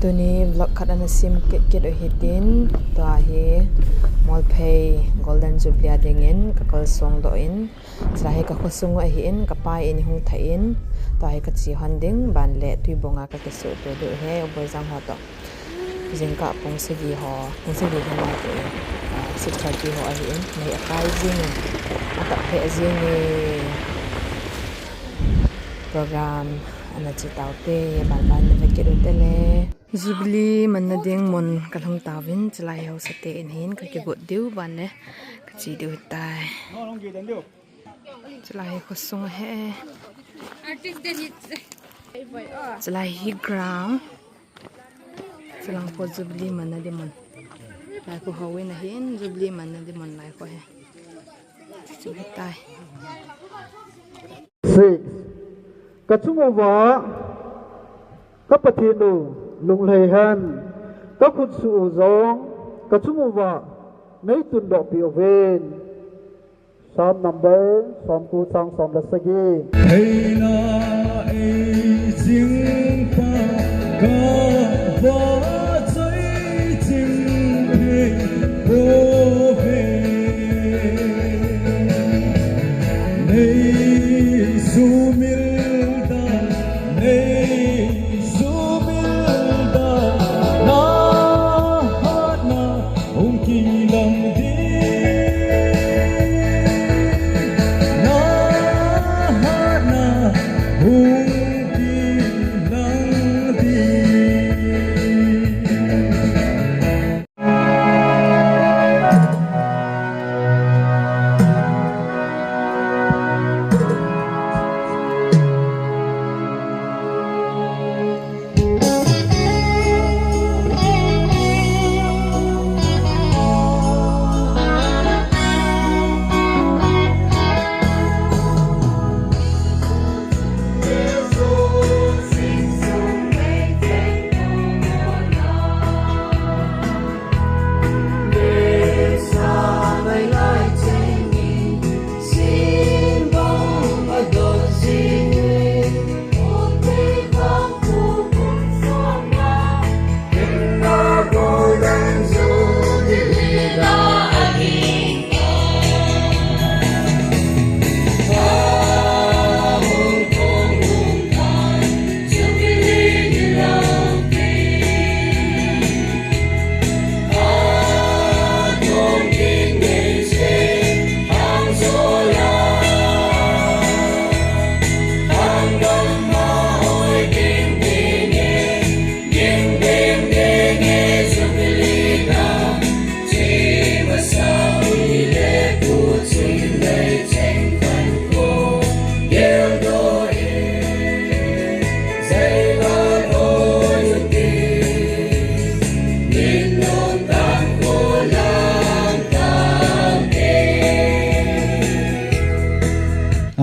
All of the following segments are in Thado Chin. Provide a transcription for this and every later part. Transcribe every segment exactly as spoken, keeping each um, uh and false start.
Tuni vlog khat ana sem kit kit u hitin, tua hi Molphei Golden Jubilee a dingin ka kalsong doh in, chulai hi ka khosung u ahin, ka pa in hung thah in, tua hi ka che hon ding, ban le Tuibong a ka kisuhto diu ahi, u Boijang ho toh. Jingkah pung sagi ho, pung sagi hin nai te, ah, six thirty ho ahin, mei akai jing in, atah lheh jing in, program ana che taute, ban ban na ve kit ute le. Jubilee manna ding mun ka lhung tauvin, chulai hi haosa te in hin ka kigot diu ban le ka che diu tai. Chulai hi khosung ahi. Chulai hi ground. Chulang khu Jubilee manna ding mun. Lai khu houin ahin Jubilee manna ding mun lai khu hi. Chu hitai. Six. Ka chung uva ka Pathen u lunglhai hen, ka khutsuh u jong ka chung uva nei tundoh peh uvin. Psalm number somko chang som le sagi. Theina ei ching pa ka va chai ching thei pove. Nei sumil da, nei sumil da, na hatna hung kilang ding, na hatna hung kilang ding.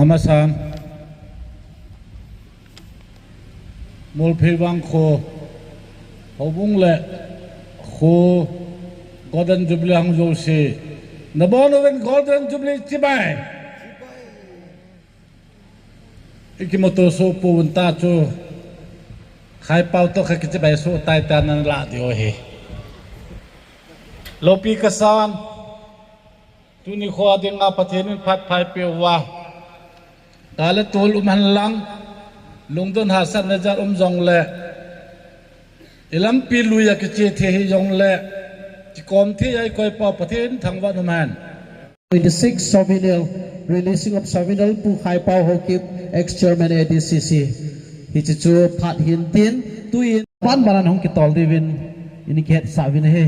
Amasan, Molphei vang kho, houbung le kho, Golden Jubilee hung jouse, nabon uvin Golden Jubilee chibai. Ikimuto soh pouvin ta chu, Khaipao toh kha kichibai soh tai ta nan lah diu ahi. Loupi kasan, tuni kho dinga Pathen in phat pha eipeh uva, tale tol um hen lang, lungdon hahsatna jat um jongle, ilampi lui a kiche thei hijongle, kikom thei a ikoi pau Pathen thangvah in um hen. Twenty-six souvenir, releasing of souvenir, Pu Khaipao Haokip, ex-chairman A D C C. Hiche chu phat hin tin, tuin pan banan hung kitol diuvin, ini kihetsah uvin ahi.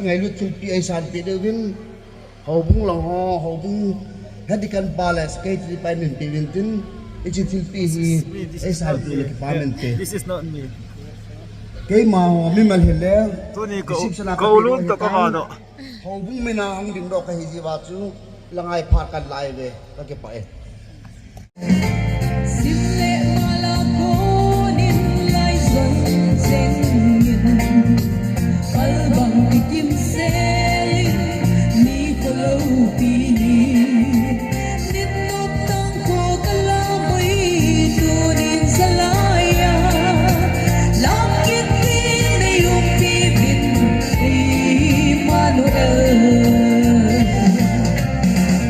Ngailut thilpi eisanpeh diuvin, houbung lang ho, houbung hedikan pa le secretary pa in min peh uvin tin, hiche thilpi hi eisanpeh le kipa min te. This is not me. Keima ho mimal hile, tuni ko, reception a ko ka lun to ka ma do. Houbung mina hung dingdoh kahi jeh uva chu, la ngai phat kan lai ve, ka kipah e. Sim le mala konin lai jon jengin, pal bang kikim selin, mi kholou pi ni. Nin nop tang ko kala mai tunin salai a, lam kit ni nei umpi vin, Emmanuel.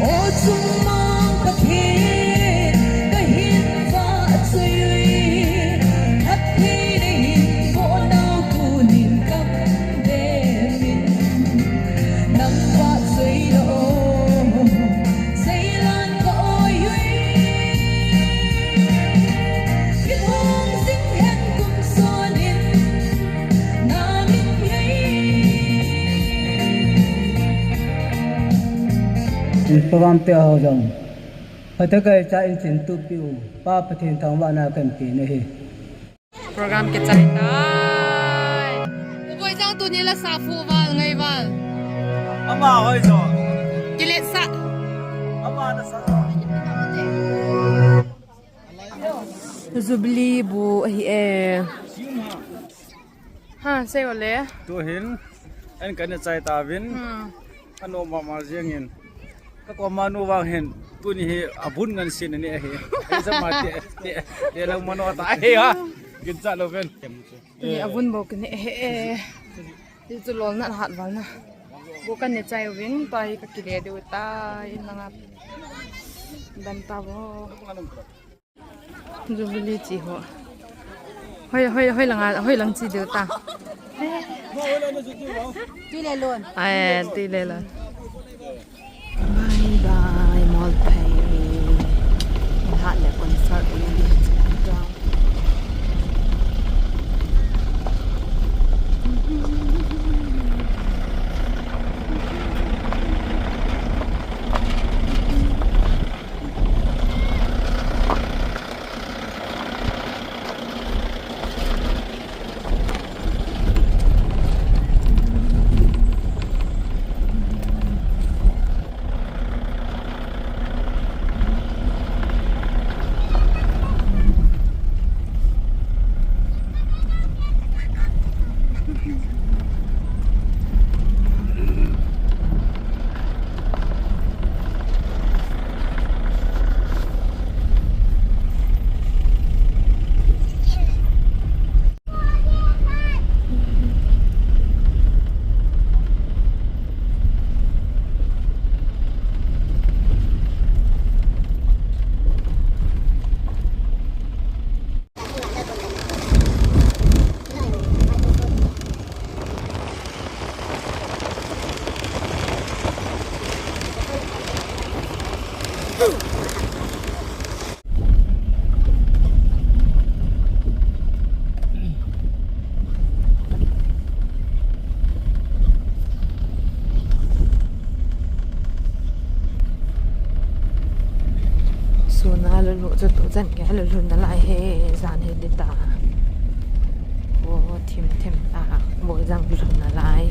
O chungmang Pathen, kahin vahchoi uve, Pathen in bohnau tunin kam demin, nang vahchoi lo, seilan ka oi uve. Kithong jing hen kum sonin, na min ngei. Program te ho jong phatecha in chin tup piu, Pa Pathen thangvahna kan pe nahi. Program kichai tai. U Boijang tuni la sa phu val ngai val. Ama hoi jo. Kilet sa. Ama na sa jo. Jubilee bu ahi e. Ha, sei o le. Tuhin, an kan chai tauvin. Hmm. Anom mama jengin. Ka koma nu vang hin, tuni hi abun ngan sin ani ahi. Ei jama te, te, te lang mano ta ahi ha. Ginchat lou ven. Tuni abun bou kine ahi e. Ti chu lolna hat valna. Bu kan ne chai uvin, tua hi ka kile diu tai, in langa. Dan ta bo. Jubilee chi ho. Hoi, hoi, hoi langa, hoi lang chi diu ta. Tui le lon. Ai, tui le lon. Bye bye, Mawlphei. Hat le concert in di ground. Suna lulu chu tuchan kei lulu nalai he, jan hi dita. Bo thim thim ta, bo jang lulu nalai.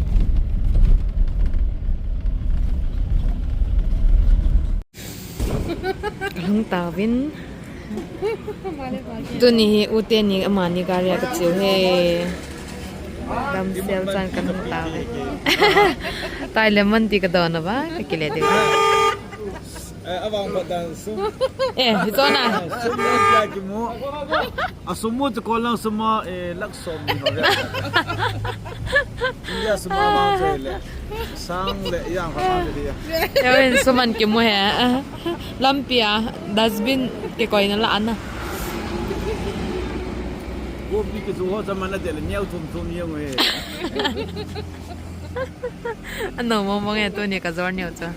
Hung tauvin, Tuni hi ute ni amani gari a kache u hi. Damsel chan kamu tauve. Taile man ti kadon uva, kakile diu. Eh, avang patan sum. Eh, hi chona. Sum le pia kimu. A sum mu chu kolang sum a, eh, lak som ni ho le. India sum a vang chu le. Sang le yang kha ma le dia. Ewen suman kimu he. Lampi a dustbin kikoina la ana. Gopi kisu ho cha man a de le neo thum thum yong e. Ano mo mo nge tuni kajor neo cha.